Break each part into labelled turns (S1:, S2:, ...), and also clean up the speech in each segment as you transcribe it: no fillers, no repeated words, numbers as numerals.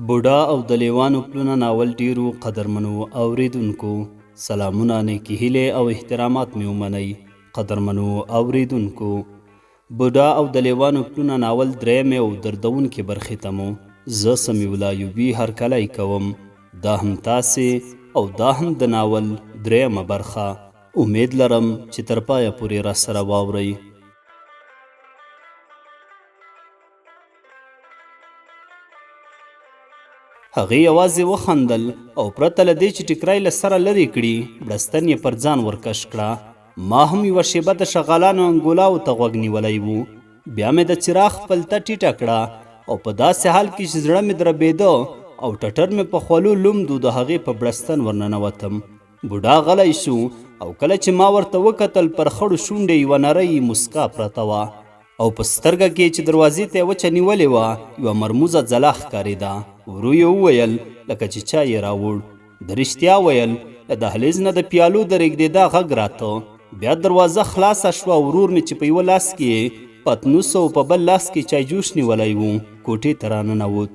S1: بوډا او د لیوانو پلونه ناول ډیرو قدرمنو اوریدونکو سلامونه نیکې هیلې او احترامات مې ومنئ. قدرمنو اوریدونکو، بوډا او د لیوانو پلونه ناول درېیمې او دردونکې برخې ته مو زه سمیع الله ایوبي هرکلی کوم. دا هم تاسې او دا هم د ناول درېیمه برخه. امید لرم چې تر پایه پورې راسره واورئ. هغې یوازې وخندل او پرته له دې چې ټیکری له سره لرې کړي، بړستن یې پر ځان ورکش کړه. ما هم یوه شېبه د شغالانو انګولاو ته غوږ نیولی و. بیا مې د څراغ پلته ټیټه کړه او په داسې حال کې چې زړه مې دربېده او ټټر مې په خولو لومد و، د هغې په بړستن ورننوتم. بوډا غلی شو او کله چې ما ورته وکتل، پر خړو شونډې یوه نرۍ موسکا پرته وه. او په سترګه کې چې دروازې ته یې وچه نیولې وه یوه مرموزه ځلا ښکارېده. ورو یې وویل لکه چې چای یې راوړ. ده رښتیا ویل، له دهلیز نه د پیالو د رېږدېدا غږ راته. بیا دروازه خلاصه شوه او ورور مې چې په یوه لاس کې یې پتنوس او په بل لاس کې چایجوش نیولی و، کوټې ته راننوت.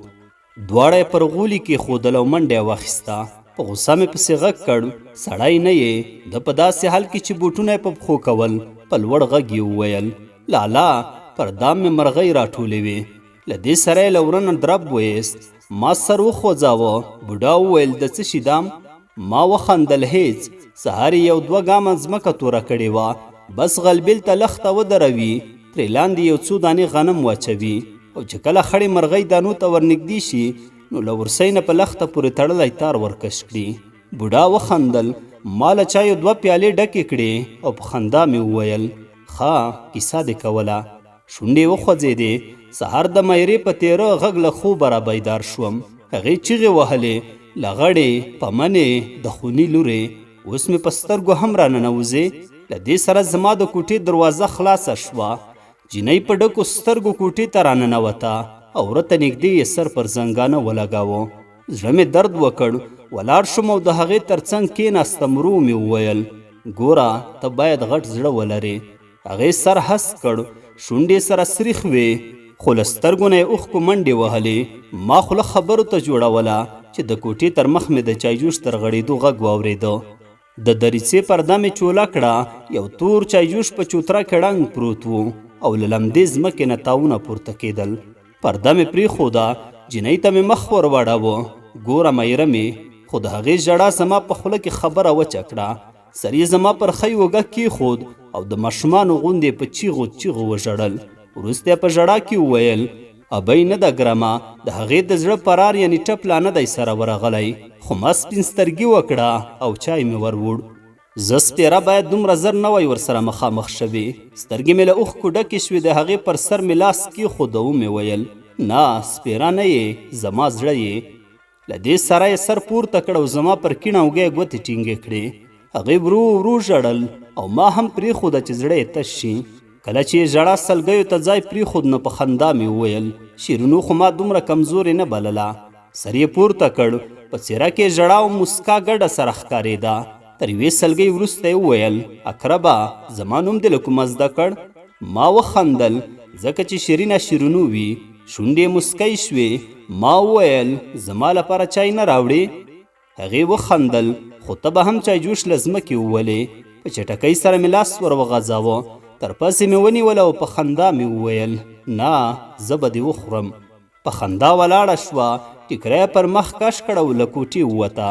S1: دواړه یې پر غولي کېښودل او منډه یې واخیسته. په غوسه مې پسې غږ کړ، سړی نه یې؟ ده په داسې حال کې چې بوټونه یې په پښو کول، په لوړ غږ یې وویل، لالا، پر دام مې مرغۍ راټولې وې. له دې سره یې له وره نه درب وایست. ما سر وخوځاوه. بوډا وویل، د څه شي دام؟ ما وخندل، هېڅ. سهار یې یو دوه ګامه ځمکه توره کړې وه. بس غلبېل ته لښته ودروي، ترې لاندې یو څو دانې غنم واچوي. او چې کله خړې مرغۍ دانو ته ورنږدې شي نو له ورسۍ نه په لښته پورې تړلی تار ورکش کړي. بوډا وخندل. ما له چایو دوه پیالې ډکې کړې او په خندا مې وویل، ښه کیسه دې کوله. شونډې یې وخوځېدې. سهار د میرې په تیره غږ له خوبه را بیدار شوم. هغې چیغې وهلې، لغړې، پمنې، د خوني لورې، اوس مې په سترګو هم راننوځې. له دې سره زما د کوټې دروازه خلاصه شوه. جینۍ په ډکو سترګو کوټې ته راننوته او وره ته نږدې یې سر پر زنګانه ولګاوه. زړه مې درد وکړ، ولاړ شوم او د هغې تر څنګ کېناستم. ورو مې وویل، ګوره، ته باید غټ زړه ولرې. هغې سر هسک کړ، شونډې سره سریخ وې، خو له سترګو نه یې اوښکو منډې وهلې. ما خوله خبرو ته جوړوله چې د کوټې تر مخ مې د چایجوش تر غړېدو غږ واورېده. د دریڅې پرده مې چوله کړه، یو تور چایجوش په چوتره کې ړنګ پروت و او له لمدې ځمکې نه تاوونه پورته کېدل. پرده مې پرېښوده، جینۍ ته مې مخ ور واړاوه، ګوره میرمې! خو د هغې ژړا زما په خوله کې خبره وچه کړه. سر یې زما پر ښۍ اوږه کېښود او د ماشومانو غوندې په چیغو چیغو وژړل. وروسته یې په ژړا کې وویل، ابۍ نه ده ګرمه، د هغې د زړه پرار یعنی ټپ لا نه دی سره ورغلی، خو ما سپین سترګي وکړه او چای مې وروړ. زه سپیره باید دومره زر نه وای ورسره مخامخ شوې. سترګې مې له اوښکو ډکې شوې، د هغې پر سر مې لاس کېښود او ومې ویل، نه، سپیره نه یې، زما زړه یې. له دې سره یې سر پورته کړ او زما پر کیڼه اوږه یې ګوتې ټینګې کړې. هغې ورو ورو ژړل او ما هم پرېښوده چې زړه یې تش شي. کله چې یې ژړا سلګیو ته ځای پرېښود نو په خندا مې وویل، شیرینو خو ما دومره کمزورې نه بلله. سر یې پورته کړ، په څېره کې یې ژړا او موسکا ګډه سره ښکارېده. تر یوې سلګۍ وروسته یې وویل، اکربه، زما نوم دې له کومه زده کړ؟ ما وخندل، ځکه چې شیرینه شیرینو وي. شونډې یې موسکۍ شوې. ما وویل، زما لپاره چای نه راوړې؟ هغې وخندل، خو ته به هم چایجوش له ځمکې وولې. په چټکۍ سره مې لاس ور وغځاوه، تر پزې مې ونیوله او په خندا مې وویل، نه، زه به دې وخورم. په خندا ولاړه شوه، ټیکری یې پر مخ کش کړ او له کوټې ووته.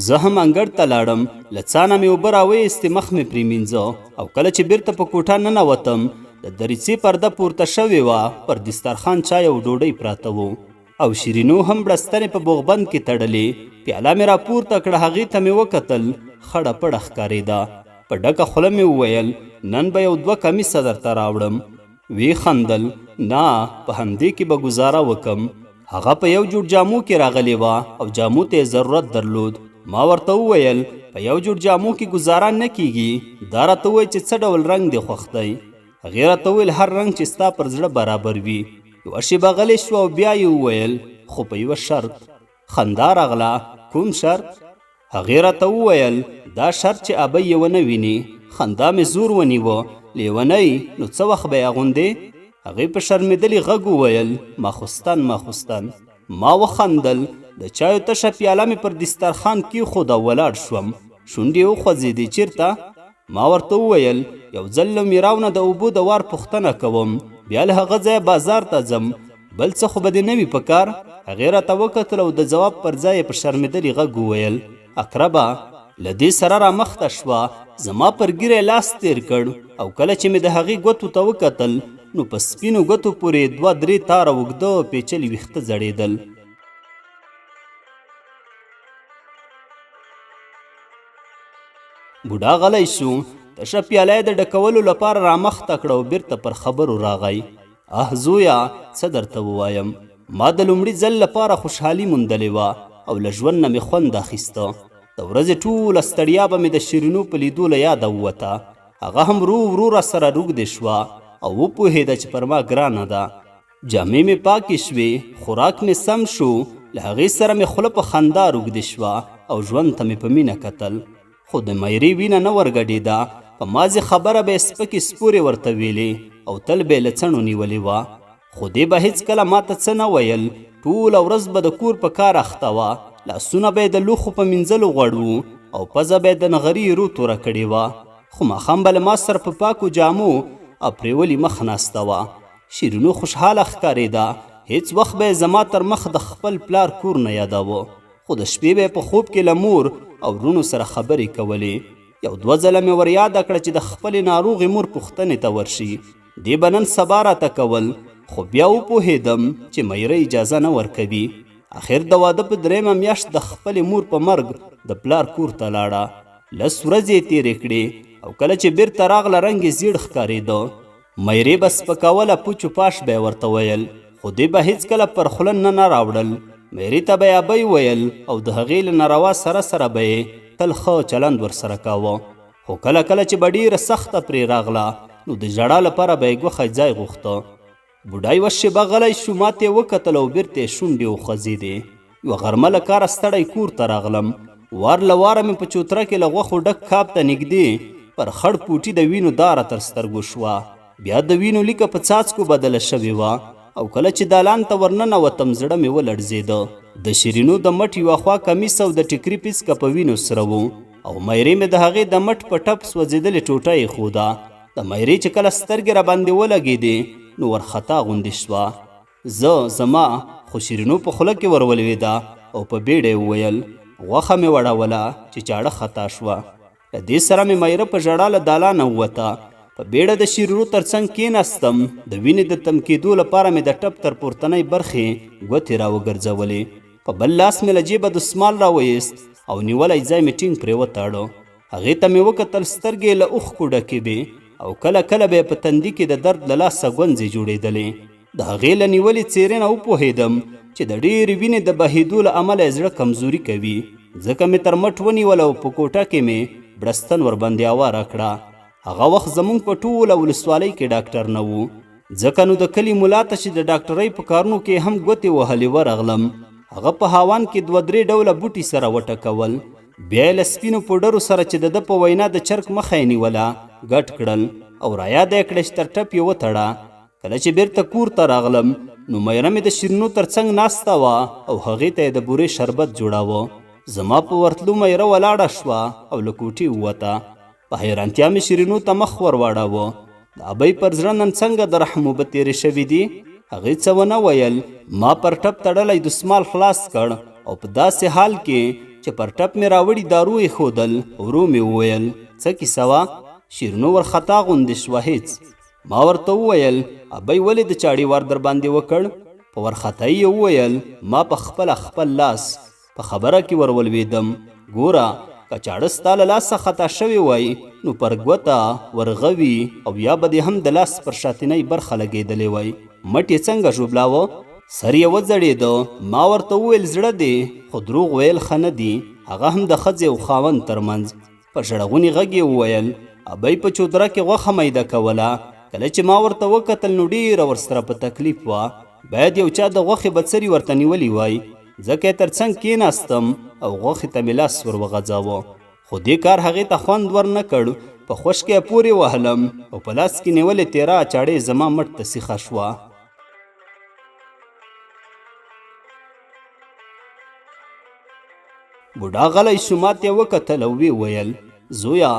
S1: زه هم انګړ ته لاړم، له څاه نه مې اوبه راویستې، مخ مې پرېمینځه او کله چې بیرته په کوټه ننوتم، د دریڅې پرده پورته شوې وه، پر دسترخوان چای او ډوډۍ پراته وو او شیرینو هم بړستنې په بوغبند کې تړلې. پیاله مې راپورته کړه، هغې ته مې وکتل، خړه پړه ښکارېده. په ډکه خوله مې وویل، نن به یو دوه کمیسه درته راوړم. ویې خندل، نه، په همدې کې به ګوزاره وکم. هغه په یو جوړ جامو کې راغلې وه او جامو ته یې ضرورت درلود. ما ورته وویل، په یو جوړ جامو کې ګوزاره نه کیږي، دا راته ووایه چې څه ډول رنګ دې خوښ دی؟ هغې راته وویل، هر رنګ چې ستا پر زړه برابر وي. یوه شېبه غلې شوه او بیا یې وویل، خو په یوه شرط. خندا راغله، کوم شرط؟ هغې راته وویل، دا شرط چې ابۍ یې ونه ویني. خندا مې زور ونیوه، لیونۍ، نو څه وخت به یې اغوندې؟ هغې په شرمېدلي غږ وویل، ماخوستن، ماخوستن. ما وخندل، د چایو تشه پیاله مې پر دسترخوان کېښوده او ولاړ شوم. شونډې یې وخوځېدې، چېرته؟ ما ورته وویل، یو ځل له میراو نه د اوبو د وار پوښتنه کوم، بیا له هغه ځایه بازار ته ځم. بل څه خو به دې نه وي په کار؟ هغې راته وکتل او د ځواب پر ځای یې په شرمېدلي غږ وویل، عقربه! له دې سره رامخته شوه، زما پر ږیره یې لاس تېر کړ او کله چې مې د هغې ګوتو ته وکتل نو په سپینو ګوتو پورې یې دوه درې تاره اوږده پېچلي ویښته ځړېدل. بوډا غلی شو، تشه پیاله یې د ډکولو لپاره رامخته کړه او بیرته پر خبرو راغی. اه زویه، څه درته ووایم، ما د لومړي ځل لپاره خوشحالي موندلې وه او له ژوند نه مې خوند اخیسته. د ورځې ټوله ستړیا به مې د شیرینو په لیدو له یاده ووته. هغه هم ورو ورو راسره روږدې شوه او وپوهېده چې پر ما ګرانه ده. جامې مې پاکې شوې، خوراک مې سم شو، له هغې سره مې خوله په خندا روږدې شوه او ژوند ته مې په مینه کتل. خو د میرې وینه نه ورګډېده، په مازې خبره به یې سپکې سپورې ورته ویلې او تل به یې له څڼو نیولې وه. خو دې به هېڅکله ماته څه نه ویل، ټوله ورځ به د کور په کار اخته وه، لاسونه به یې د لوښو په مینځلو غوړ وو او پزه به یې د نغري ایرو توره کړې وه. خو ماښام به له ما سره په پاکو جامو او پرېولي مخ ناسته وه. شیرینو خوشحاله ښکارېده، هېڅ وخت به یې زما تر مخ د خپل پلار کور نه یاداوه. خو د شپې به یې په خوب کې له مور او وروڼو سره خبرې کولې. یو دوه ځله مې وریاده کړه چې د خپلې ناروغې مور پوښتنې ته ورشي. دې به نن سبا راته کول، خو بیا وپوهېدم چې میره اجازه نه ورکوي. اخر د واده په درېیمه میاشت د خپلې مور په مرګ د پلار کور ته لاړه. لس ورځې یې تېرې کړې او کله چې بیرته راغله رنګ یې زیړ ښکارېده. میرې به سپکوله، پوچ و پاش به یې ورته ویل، خو دې به هېڅکله پر خوله نه نه راوړل. میرې ته به یې ابۍ ویل او د هغې له ناروا سره سره به یې تل ښه چلند ورسره کاوه. خو کله کله چې به ډېره سخته پرې راغله نو د ژړا لپاره به یې ګوښی ځای غوښته. بوډا یوه شېبه غلی شو، ماته یې وکتل او بېرته یې شونډې وخوځېدې. یوه غرمه له کاره ستړی کور ته راغلم. وار له واره مې په چوتره کې له غوښو ډک کاب ته نږدې پر خړ پوټي د وینو داره تر سترګو شوه. بیا د وینو لیکه په څاڅکو بدله شوې وه او کله چې دالان ته ورننوتم زړه مې ولړزېده. د شیرینو د مټ یوه خوا کمیس او د ټیکري پیڅکه په وینو سره وو او میرې مې د هغې د مټ په ټپ سوځېدلې ټوټه ایښوده. د میرې چې کله سترګې راباندې ولګېدې نو ورخطا غوندې شوه. زه، زما، خو شیرینو په خوله کې ور ولوېده او په بېړه یې وویل، غوښه مې وړوله چې چاړه خطا شوه. له دې سره مې میره په ژړا له دالانه ووته. په بېړه د شیرینو تر څنګ کېناستم، د وینې د تم کېدو لپاره مې د ټپ تر پورتنۍ برخې ګوتې راوګرځولې. په بل لاس مې له جېبه دستمال راوایست او نیولی ځای مې ټینګ پرې وتاړه. هغې ته مې وکتل، سترګې یې له اوښکو ډکې وې او کله کله به یې په تندي کې د درد له لاسه ګونځې جوړېدلې. د هغې له نیولې څېرې نه وپوهېدم چې د ډېرې وینې د بهېدو له امله یې زړه کمزوري کوي، ځکه مې تر مټ ونیوله او په کوټه کې مې بړستن ورباندې اواره کړه. هغه وخت زموږ په ټوله ولسوالۍ کې ډاکټر نه و، ځکه نو د کلي ملا ته چې د ډاکټرۍ په کارونو کې هم ګوتې وهلې ورغلم. هغه په هاوان کې دوه درې ډوله بوټي سره وټکول، بیا یې له سپینو پوډرو سره چې د ده په وینا د چرک مخه یې نیوله ګډ کړل او رایاده یې کړه چې تر ټپ یې وتړه. کله چې بیرته کور ته راغلم نو میره مې د شیرینو تر څنګ ناسته وه او هغې ته یې د بورې شربت جوړاوه. زما په ورتلو میره ولاړه شوه او له کوټې ووته. په حیرانتیا مې شیرینو ته مخ ور واړاوه. د ابۍ پر زړه نن څنګه د رحم اوبه تېرې شوې دي؟ هغې څه ونه ویل. ما پر ټپ تړلی دستمال خلاص کړ او په داسې حال کې چې پر ټپ مې راوړي دارو ایښودل، ورو مې وویل، څه کیسه وه؟ شیرینو ورخطا غوندې شوه، هېڅ. ما ورته وویل، ابۍ ولې د چاړې وار درباندې وکړ؟ په ورخطایي یې وویل، ما په خپله خپل لاس. په خبره کې ور ولوېدم، ګوره که چاړه ستا له لاسه خطا شوې وای نو پر ګوته، ورغوي او یا به دې هم د لاس پر شاتینۍ برخه لګېدلې وای. مټ یې څنګه ژوبلاوه؟ سر یې وځړېده. ما ورته وویل، زړه دې، خو دروغ ویل ښه نه دي، هغه هم د ښځې او خاوند ترمنځ. په ژړغوني غږ یې وویل، ابۍ په چودره کې غوښه میده کوله، کله چې ما ورته وکتل نو ډېره ورسره په تکلیف وه، باید یو چا د غوښې بڅري ورته نیولي وای، ځکه یې تر څنګ کېناستم او غوښې ته مې لاس ور وغځاوه، خو دې کار هغې ته خوند ور نه کړ، په خوشکه یې پورې وهلم او په لاس کې نیولې تیره چاړې زما مټ ته سیخه شوه. بوډا غلی شو، ماته یې وکتل او ویې ویل، زویه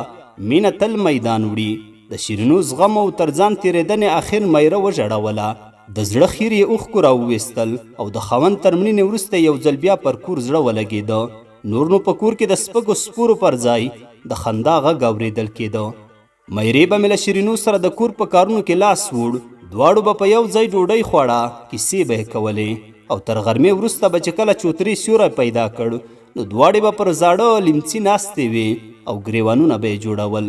S1: مینه تل میدان وړي. د شیرینو زغم او تر ځان تېرېدنې اخر میره وژړوله. د زړه خیر یې اوښکو راوویستل او د خاوند تر مړینې وروسته یو ځل بیا پر کور زړه ولګېده. نور نو په کور کې د سپکو سپورو پر ځای د خندا غږ اورېدل کېده. میرې به مې له شیرینو سره د کور په کارونو کې لاس وړ. دواړو به په یو ځای ډوډۍ خوړه، کیسې به یې کولې او تر غرمې وروسته به چې کله چوترې سیوری پیدا کړ نو دواړې به پر زاړه لیمڅي ناستې وې او ګریوانونه به یې جوړول.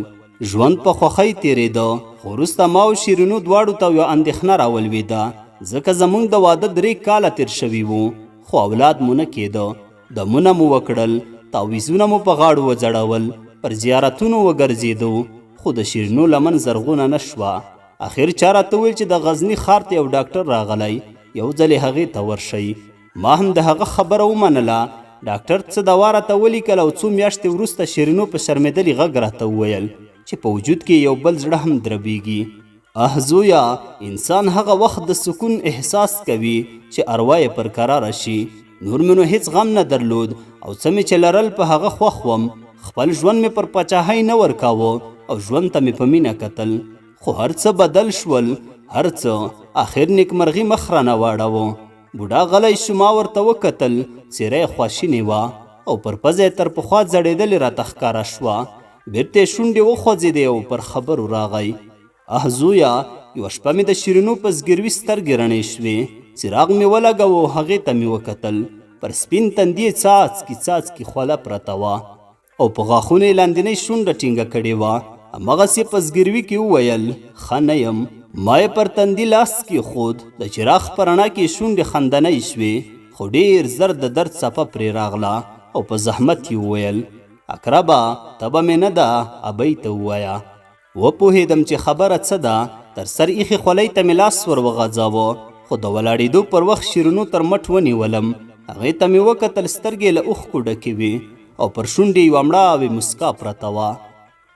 S1: ژوند په خوښۍ تېرېده، خو وروسته ما او شیرینو دواړو ته یوه اندېښنه راولوېده، ځکه زموږ د واده 3 کاله تېر شوي وو، خو اولاد مو نه کېده. دمونه مو وکړل، تعویذونه مو په غاړو وځړول، پر زیارتونو وګرځېدو، خو د شیرینو لمن زرغونه نه شوه. اخر چا راته وویل چې د غزني ښار ته یو ډاکټر راغلی، یو ځل یې هغې ته ورشئ. ما هم د هغه خبره ومنله. ډاکټر څه دوا راته ولیکله او څو میاشتې وروسته شیرینو په شرمېدلي غږ راته وویل چې په وجود کې یو بل زړه هم دربیږي. اه زویه، انسان هغه وخت د سکون احساس کوي چې اروا یې پر کراره شي. نور مې نو هیڅ غم نه درلود او څه مې چې لرل په هغه خوښ وم. خپل ژوند مې پر پاچاهۍ نه ورکاوه او ژوند ته مې په مینه کتل. خو هر څه بدل شول، هر څه. اخر نیکمرغي مخ رانه واړاوه. بوډا غلی شو، ما ورته وکتل، څېره یې خواشینې وه او پر پزه یې تر پخوا ځړېدلې راته ښکاره شوه. بېرته یې شونډې وخوځېدې او پر خبرو راغی. اه زویه، یوه شپه مې د شیرینو په زګیروي سترګې رڼې شوې. څراغ مې ولګاوه او هغې ته مې وکتل. پر سپین تندي یې څاڅکي څاڅکي خوله پرته وه او په غاښونو یې لاندینۍ شونډه ټینګه کړې وه. هماغسې په زګیروي کې وویل، ښه نه یم. ما یې پر تندي لاس کېښود. د چراغ په رڼا کې یې شونډې خندنۍ شوې، خو ډېر زر د درد څپه پرې راغله او په زحمت یې وویل، عقربه تبه مې نه ده، ابۍ ته ووایه. وپوهېدم چې خبره څه ده. تر سر ایښې خولۍ ته مې لاس ور وغځاوه، خو د ولاړېدو پر وخت شیرینو تر مټ ونیولم. هغې ته مې وکتل، سترګې یې له اوښکو ډکې وې او پر شونډې یوه مړاوې مسکا پرته وه.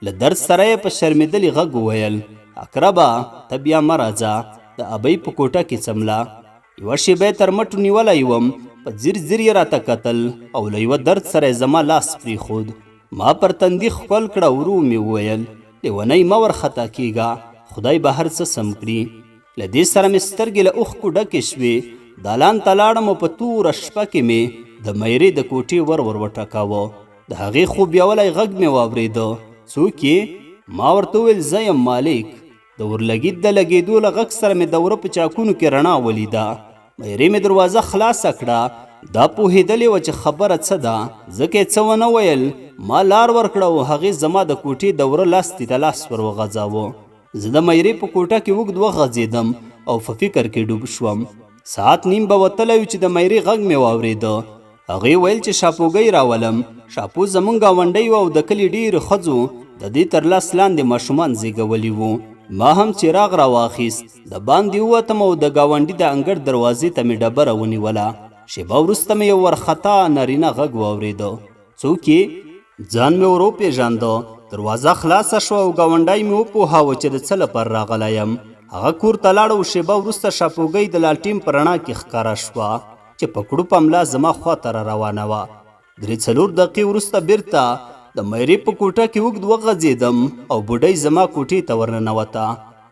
S1: له درد سره یې په شرمېدلي غږ وویل، عقربه ته بیا مه راځه، د ابۍ په کوټه کې څمله. یوه شېبه یې تر مټو نیولی وم، په ځیر ځیر یې راته کتل او له یوه درد سره یې زما لاس پرېښود. ما پر تندي ښکل کړه، ورو مې وویل، لیونۍ مه ورخطا کېږه، خدای به هر څه سم کړي. له دې سره مې سترګې له اوښکو ډکې شوې. دالان ته لاړم او په توره شپه کې مې د میرې د کوټې ور ور وټکاوه. د هغې خوبیولی غږ مې واورېده، څوک یې؟ ما ورته وویل، زه یم مالک. د اورلګیت د لګېدو له غږ سره مې د وره په چاکونو کې رڼا ولیده. میرې مې دروازه خلاصه کړه. دا پوهېدلې وه چې خبره څه ده، ځکه یې څه ونه ویل. ما لار ورکړه او هغې زما د کوټې د وره لاستي ته لاس ور وغځاوه. زه د میرې په کوټه کې اوږد وغځېدم او په فکر کې ډوب شوم. ساعت نیم به وتلی و چې د میرې غږ مې واورېده. هغې ویل چې شاپوګۍ راولم. شاپو زمونږ ګاونډۍ وه او د کلي ډېرو ښځو د دې تر لاس لاندې ماشومان زېږولي وو. ما هم څراغ راواخیست، د باندې ووتم او د ګاونډي د انګړ دروازې ته مې ډبره ونیوله. شېبه وروسته مې یو ورخطا نارینه غږ واورېده، څوک یې؟ ځان مې ور وپېژانده. دروازه خلاصه شوه او ګاونډی مې وپوهاوه چې د څه لپاره راغلی یم. هغه کور ته لاړ او شېبه وروسته شاپوګۍ د لالټین په رڼا کې ښکاره شوه چې په کړوپه ملا زما خواته را روانه وه. 3-4 دقیقې وروسته بیرته د میرې په کوټه کې اوږد وغځېدم او بوډۍ زما کوټې ته ورننوته.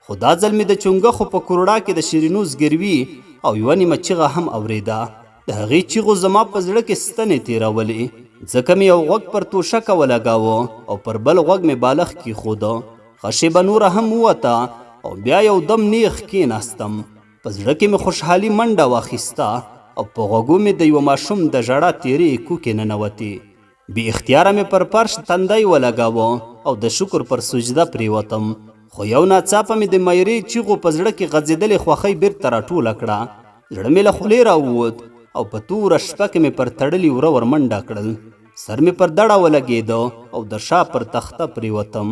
S1: خو دا ځل مې د چونګښو په کروړا کې د شیرینو زګیروي او یوه نیمه چیغه هم اورېده. د هغې چیغو زما په زړه کې ستنې تېرولې، ځکه مې یو غوږ پر توشکه ولګاوه او پر بل غوږ مې بالښت کېښوده. ښه شېبه نوره هم ووته او بیا یو دم نیغ کېناستم. په زړه کې مې خوشحالي منډه واخیسته او په غوږو مې د یوه ماشوم د ژړا تیرې کوکې ننوتې. بې اختیاره مې پر فرش تندی ولګاوه او د شکر پر سجده پرېوتم. خو یو ناڅاپه مې د میرې چیغو په زړه کې غځېدلې خوښۍ بیرته راټوله کړه. زړه مې له خولې راووت او په توره شپه کې مې پر تړلي وره ور منډه کړل. سر مې پر دړه ولګېده او د شا پر تخته پرېوتم.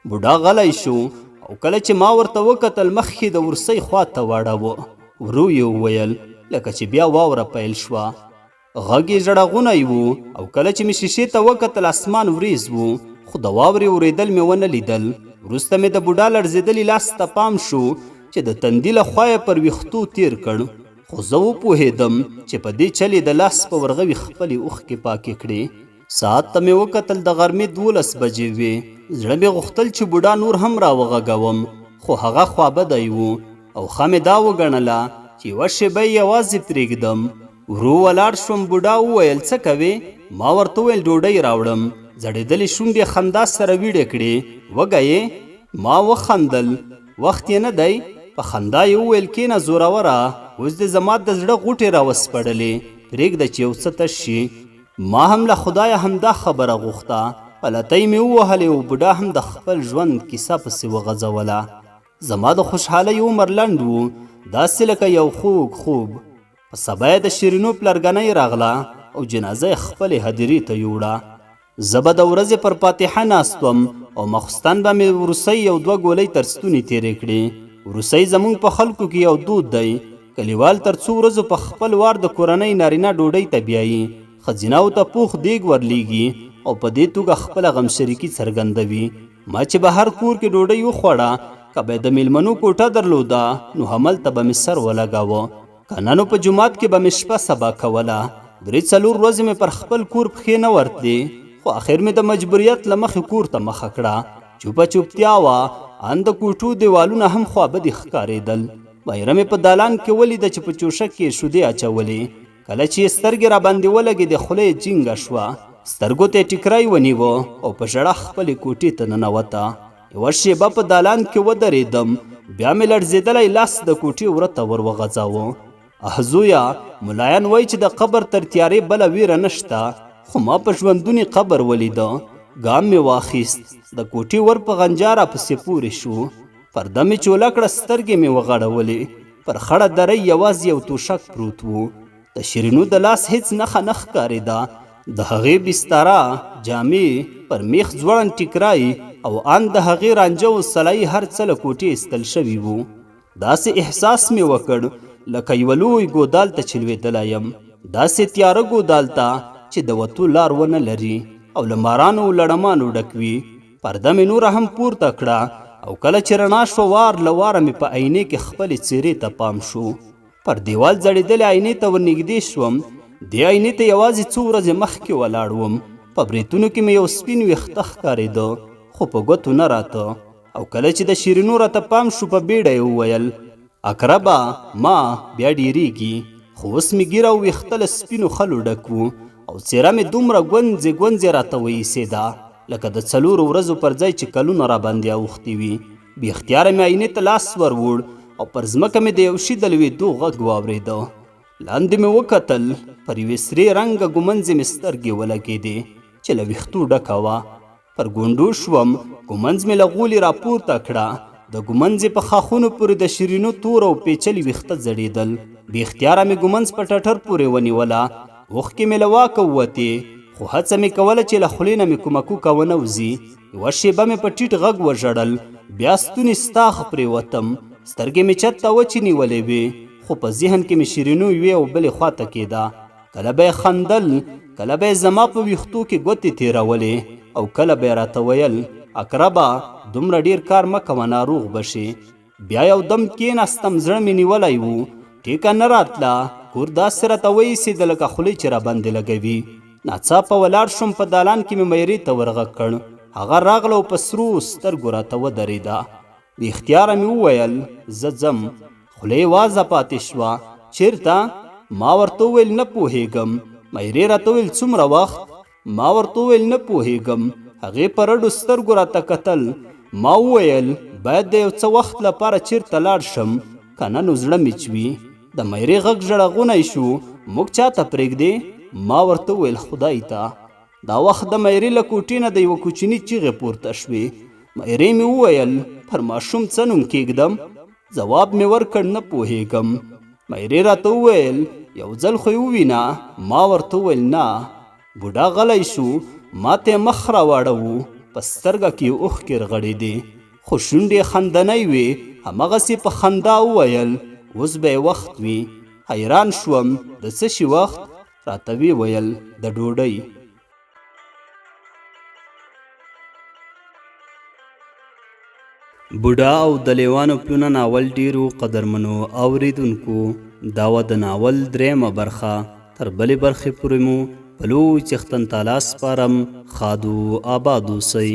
S1: بوډا غلی شو او کله چې ما ورته وکتل مخ یې د ورسۍ خوا ته واړاوه. ورو یې وویل، لکه چې بیا واوره پیل شوه. غږ یې ژړغونی و او کله چې مې شیشې ته وکتل اسمان وریځ و، خو د واورې اورېدل مې ونه لیدل. وروسته مې د بوډا لړزېدلي لاس ته پام شو چې د تندي له خوا یې پر ویښتو تېر کړ، خو زه وپوهېدم چې په دې چل یې د لاس په ورغوي خپلې اوښکې پاکې کړې. ساعت ته مې وکتل، د غرمې 12 بجې وې. زړه مې غوښتل چې بوډا نور هم راوغږوم، خو هغه خوابدی و او ښه مې دا وګڼله چې یوه شېبه یې یوازې پرېږدم. ورو ولاړ شوم، بوډا وویل څه کوې؟ ما ورته وویل ډوډۍ راوړم. ځړېدلې شونډې یې خندا سره ویړې کړې، وږی یې؟ ما وخندل، وخت یې نه دی؟ په خندا یې وویل کینه زوروره، اوس دې زما د زړه غوټې راوسپړلې، پرېږده چې یو څه تش شي. ما هم له خدایه همدا خبره غوښته. پلتۍ مې ووهلې او بوډا هم د خپل ژوند کیسه پسې وغځوله. زما د خوشحالۍ عمر لنډ و، داسې لکه یو خوږ خوب. په سبا یې د شیرینو پلرګنۍ راغله او جنازه یې خپلې هدیرې ته یوړه. زه به د ورځې پر فاتحه ناست وم او ماخوستن به مې وروسۍ یو دوه ګولۍ تر ستوني تېرې کړې. وروسۍ زموږ په خلکو کې یو دود دی، کلیوال تر څو ورځو په خپل وار د کورنۍ نارینه ډوډۍ ته بیایي، ښځینهو ته پوخ دیګ ورلیږي او په دې توګه خپله غمشریکي څرګندوي. ما چې به هر کور کې ډوډۍ وخوړه، که به یې د میلمنو کوټه درلوده نو هملته به مې سر ولګاوه، که نه نو په جومات کې به مې شپه سبا کوله. 3-4 ورځې مې پر خپل کور پښې نه ورتلې، خو اخر مې د مجبوریت له مخې کور ته مخه کړه. چوپه چوپتیا وه، ان د کوټو دیوالونه هم خوابدي ښکارېدل. میره مې په دالان کې ولیده چې په چوشک کې یې شودې اچولې. کله چې یې سترګې راباندې ولګېدې، خوله یې جینګه شوه، سترګو ته یې ټیکری ونیوه او په ژړا خپلې کوټې ته ننوته. یوه شېبه په دالان کې ودرېدم، بیا مې لړزېدلی لاس د کوټې وره ته ور وغځاوه. اه زویه، ملایان وایي چې د قبر تر تیارې بله ویره نشته، خو ما په ژوندوني قبر ولیده. ګام مې واخیست، د کوټې ور په غنجا راپسې پورې شو. پرده مې چوله کړه، سترګې مې وغړولې. پر خړه درۍ یوازې یو توشک پروت و. د شیرینو د لاس هیڅ نښه نه ښکارېده. د هغې بستره، جامې، پر میخ ځوړند ټیکری او ان د هغې رانجه او سلایي هر څه له کوټې ایستل شوي وو. داسې احساس مې وکړ لکه یوه لوی ګودال ته چې لوېدلی یم، داسې تیاره ګودال ته چې د وتو لار ونه لري او له مارانو او لړمانو ډک وي. پرده مې نوره هم پورته کړه او کله چې رڼا شوه، وار له واره مې په آینې کې خپلې څېرې ته پام شو. پر دیوال ځړېدلې آینې ته ورنږدې شوم. دې آینې ته یوازې څو ورځې مخکې ولاړ وم. په برېتونو کې مې یو سپین ویښته ښکارېده، خو په ګوتو نه راته. او کله چې د شیرینو راته پام شو، په بیړه یې وویل اکربه ما بیا ډېرېږي. خو اوس مې ږیره او ویښته له سپینو خلو ډک وو او څېره مې دومره ګونځې ګونځې راته وایسېده لکه د 4 ورځو پر ځای چې کلونه راباندې اوښتي وي. بې اختیاره مې آینې ته لاس ور وړ او پر ځمکه مې د یو شي د لوېدو غږ واورېده. لاندې مې وکتل، پر یوې سرې رنګه ګومنځې مې سترګې ولګېدې چې له ویښتو ډکه وه. پر ګونډو شوم، ګومنځ مې له غولي راپورته کړه. د ګومنځې په ښاخونو پورې د شیرینو تور او پیچلي ویښته ځړېدل. بې اختیاره مې ګومنځ په ټټر پورې ونیوله. اوښکې مې له واکه ووتې، خو هڅه مې کوله چې له خولې نه مې کومه کوکه ونه وځي. یوه شېبه مې په ټیټ غږ وژړل، بیا ستوني ستاخ پرېوتم. سترګې مې چت ته وچې نیولې وې، خو په ذهن کې مې شیرینو یوې او بلې خواته کېده. کله به یې خندل، کله به یې زما په ویښتو کې ګوتې تېرولې او کله به یې راته ویل اکربه دومره ډېر کار مه کوه، ناروغ به شې. بیا یو دم کېناستم، زړه مې نیولی و، ټیکه نه راتله. کور داسې راته وایسېده لکه خولۍ چې راباندې لګوي. ناڅاپه ولاړ شوم، په دالان کې مې میرې ته ورغږ کړ. هغه راغله او په سرو سترګو راته ودرېده. بې اختیاره مې وویل زه ځم. خوله یې وازه پاتې شوه. چېرته؟ ما ورته وویل نه پوهېږم. میرې راته وویل څومره وخت؟ ما ورته وویل نه پوهېږم. هغې په رډو سترګو راته کتل. ما وویل باید د یو څه وخت لپاره چېرته لاړ شم، که نه نو زړه مې چوي. د میرې غږ ژړغونی شو، موږ چاته پرېږدې؟ ما ورته وویل خدای ته. دا وخت د میرې له کوټې نه د یوه کوچني چیغې پورته شوې. میرې مې وویل پر ماشوم څه نوم کېږدم؟ ځواب مې ورکړ نه پوهېږم. میرې راته وویل یو ځل خو یې ووینه. ما ورته وویل نه. بوډا غلی شو، ما ته یې مخ راواړوو، په سترګه کې یې اوښکې رغړېدې، خو شونډې یې خندنۍ وې. هماغسې په خندا وویل اوس به یې وخت وي. حیران شوم، د څه شي وخت؟ راته ویې ویل د ډوډۍ. بوډا او د لیوانو پلونه ناول ډیرو قدرمنو اوریدونکو دا وه د ناول دریمه برخه. تر بلې برخې پورې مو په لوی څښتن تعالی سپارم. ښاد و آباد اوسئ.